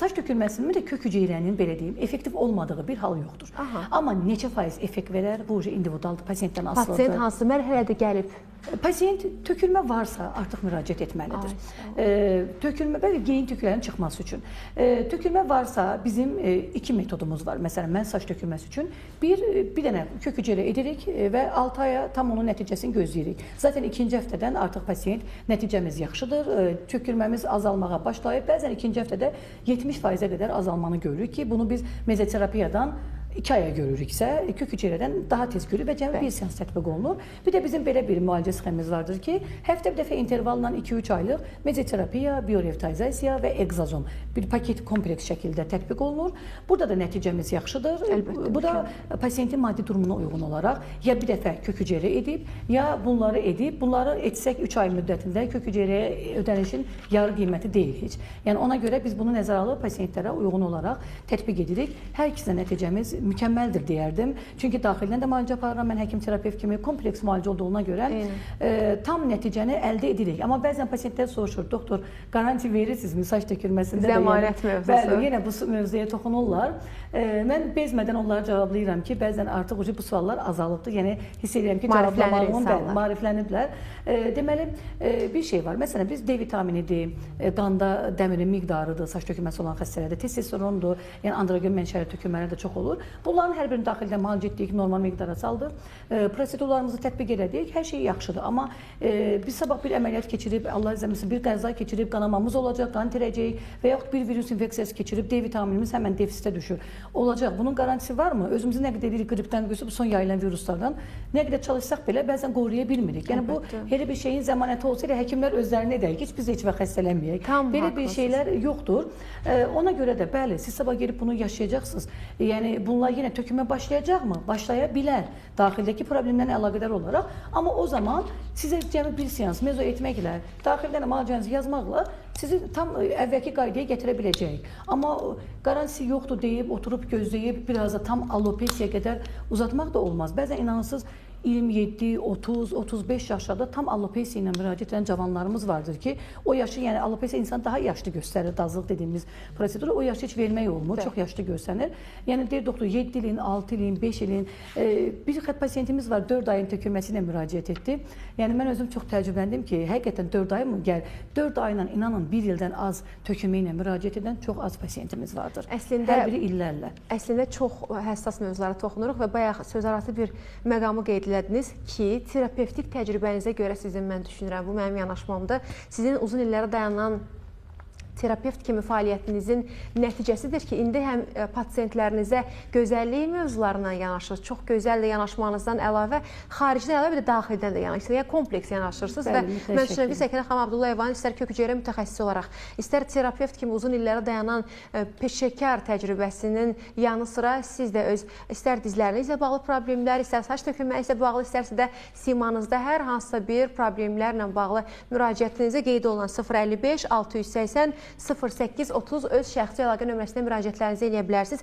Saç tökülməsinin də kök hüceyrənin, belə deyim, effektiv olmadığı bir hal yoxdur. Aha. Amma neçə faiz effekt verər, bu individualdır, pasientdən asılıdır. Pasient hansı mərhələdə gəlib? Pasient tökülmə varsa artıq müraciət etməlidir. Tökülmə və geyin tüklərin çıxması üçün. Tökülmə varsa bizim iki metodumuz var. Məsələn, mən saç tökülməsi üçün bir dənə kök hüceyrə edirik və 6 aya tam onun nəticəsini gözləyirik. Zaten ikinci həftədən artıq pasient nəticəmiz yaxşıdır, tökülməmiz azalmağa başlayıb. Bəzən ikinci həftədə 70%-ə qədər azalmanı görürük ki, bunu biz mezoterapiyadan 2 aya görürüksə, kök hüceyrədən daha tez görürük və cəmi bir seans tətbiq olunur. Bir də bizim belə bir müalicə sxemimiz vardır ki, həftə bir dəfə intervalla 2-3 aylıq mezoterapiya, biorevitalizasiya və egzozom bir paket kompleks şəkildə tətbiq olunur. Burada da nəticəmiz yaxşıdır. Əlbəttə, bu da pasientin maddi durumuna uyğun olaraq ya bir dəfə kök hüceyrə edib, ya bunları edib. Bunları etsək 3 ay müddətində kök hüceyrəyə ödənişin yarı qiyməti deyil heç. Yəni ona görə biz bunu nəzərə alıb pasientlərə uyğun olaraq tətbiq edirik. Hər ikisinə nəticəmiz mükəmməldir deyərdim. Çünki daxildən də müalicə aparıram mən həkim terapevt kimi, kompleks müalicə olduğuna görə tam nəticəni əldə edirik. Amma bəzən pasientlər soruşur, doktor, qaranti verirsinizmi saç tökülməsində? Zəmanət mövzusu. Bəli, yenə bu mövzuya toxunurlar. Mən bezmədən onlara cavablayıram ki, bəzən artıq bu suallar azalıbdır. Yəni hiss edirəm ki, cavablamağımın maarifləniblər. Deməli, bir şey var. Məsələn, biz D vitaminidir, qanda dəmirin miqdarıdır, saç tökülməsi olan xəstələrdə, testosterondur, yəni androgen mənşəli tökülmələr də çox olur. Bunların hər birini daxildən müalicə etdik, normal miqdara saldıq. Prosedurlarımızı tətbiq elədik, hər şey yaxşıdır. Amma biz sabah bir əməliyyat keçirib, Allah izləməsin, bir qəza keçirib, qanamamız olacaq, qan itirəcəyik və yaxud bir virus infeksiyası keçirib, D vitaminimiz həmən defisitə düşür. Olacaq. Bunun qarantisi varmı? Özümüzü nə qədər edirik qripdən, bu son yayılan viruslardan, nə qədər çalışsaq belə bəzən qoruya bilmirik. Yəni bu elə bir şeyin zəmanəti olsa, elə həkimlər özlərini edək, heç biz heç vaxt xəstələnməyək. Belə bir şeylər yoxdur. Ona görə də bəli, siz sabah gelib bunu yaşayacaqsınız. Yəni bunlar yenə tökülmə başlayacaqmı? Başlaya bilər. Daxildəki problemlərlə əlaqədar olaraq. Amma o zaman sizə cəmi bir seans mezo etməklə, daxildən müalicənizi yazmaqla sizi tam əvvəlki qaydaya gətirə biləcəyik. Amma qarantisi yoxdur deyib, oturub gözləyib, biraz da tam alopesiya qədər uzatmaq da olmaz. Bəzən inanırsınız, 27, 30, 35 yaşlarda tam alopesiya ilə müraciət edən cavanlarımız vardır ki, o yaşı, yəni alopesiya insan daha yaşlı göstərir, dazlıq dediyimiz proseduru, o yaşı heç vermək olmur, çox yaşlı göstərir. Yəni deyir doktor, 7 ilin, 6 ilin, 5 ilin, bir pasiyentimiz var, 4 ayın tökülməsi ilə müraciət etdi. Yəni mən özüm çox təəccübləndim ki, həqiqətən 4 ay mı gəl? 4 ayla inanın 1 ildən az tökülmə ilə müraciət edən çox az pasiyentimiz vardır. Əslində, hər biri illərlə. Əslində çox həssas mövzulara toxunuruq və bayaq sözarası bir məqamı qeyd elədiniz ki, terapevtik təcrübənizə görə sizin, mən düşünürəm, bu mənim yanaşmamdır, sizin uzun illərə dayanan terapevt kimi fəaliyyətinizin nəticəsidir ki, indi həm pasientlərinizə gözəllik mövzularına yanaşır, çox gözəl də yanaşmanızdan əlavə, xaricdən əlavə bir də daxildən də yanaşırsınız, yəni kompleks yanaşırsınız və mən düşünürəm ki, Səkinə xanım Abdullayevanın istər kök hüceyrə mütəxəssisi olaraq, istər terapevt kimi uzun illərə dayanan peşəkar təcrübəsinin yanı sıra siz də öz istər dizlərinizlə bağlı problemlər, istər saç tökülməyinizlə bağlı, istərsə də simanızda hər hansısa bir problemlərlə bağlı müraciətinizə qeyd olunan 055 680 08 30 öz şəxsi əlaqə nömrəsinə müraciətlərinizi eləyə bilərsiniz.